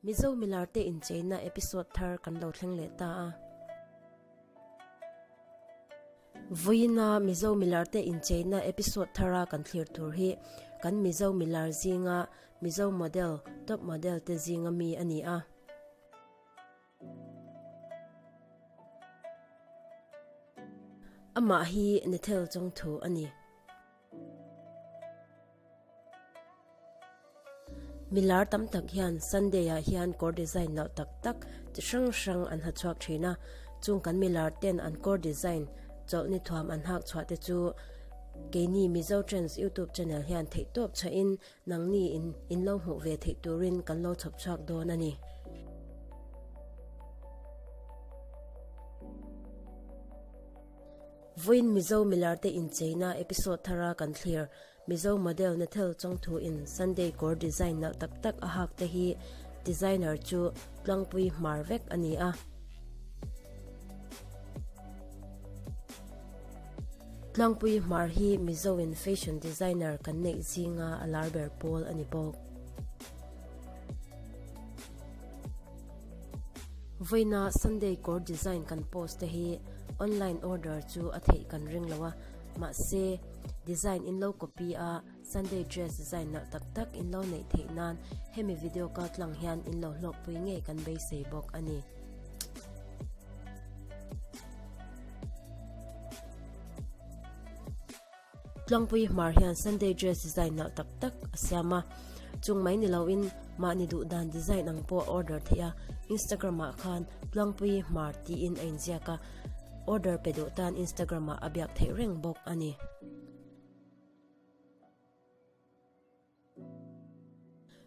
Mizo milarte incheina episode thar kan lo thleng leh ta a. Vawiina Mizo milarte incheina episode thara kan thlir tur hi kan Mizo milar zinga Mizo model, top model te zinga mi a ni a. Amah hi Nethel Chawngthu a ni. Milar tam tak hian Sunday ah hian kawr design nalh tak tak chi hrang hrang an ha chhuak thin a, chung kan milar ten an kawr design chawlhni thuam an hak chhuah te chu keini Mizo Trends YouTube channel hian theihtawp chhahin Nangni in in lo hmuh ve theih turin kan lo chhawp chhuak dawn a ni. Vawiin Mizo milarte incheina episode thara kan thlir Mizo model Nethel Chawngthu in Sunday kawr design nalh tak tak a hak te hi designer chu tlangpui hmar vek a ni a. Tlangpui Hmar hi Mizo-in fashion designer kan neih zinga a lar ber pawl a ni bawk. Vawiina Sunday kawr design kan post te hi online order chu a theih kan ring lo a, mahse design in lo copy a Sunday dress design nalh tak tak in lo neih theih nan hemi video kaltlang hian in lo hlawkpui ngei kan beisei bawk a ni. Tlangpui hmar hian Sunday dress design nalh tak tak a siam a, chung mai ni loin mahni duh dan design ang pawh a order theih a, Instagram ah khan Tlangpui hmar tiin a inziak a, order pe duh tan Instagram ah a biak theih reng bawk a ni.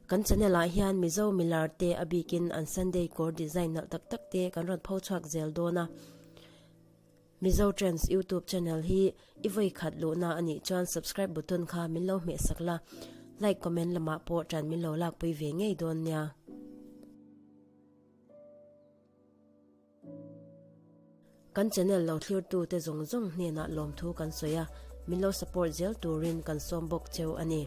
Kan channel ah hian Mizo milar te a bikin an Sunday kawr design nalh tak tak te kan rawn pho chhuak zel dawn a. Mizo Trends YouTube channel hi i vawi khat luhna a nih chuan subscribe button kha min lo hmeh sak la, like comment lamah pawh tan min lo lakpui ve ngei dawn nia. Kan channel lo thlirtu te zawng zawng hnenah lawmthu kan sawi a, min lo support zel turin kan sawm bawk cheu a ni.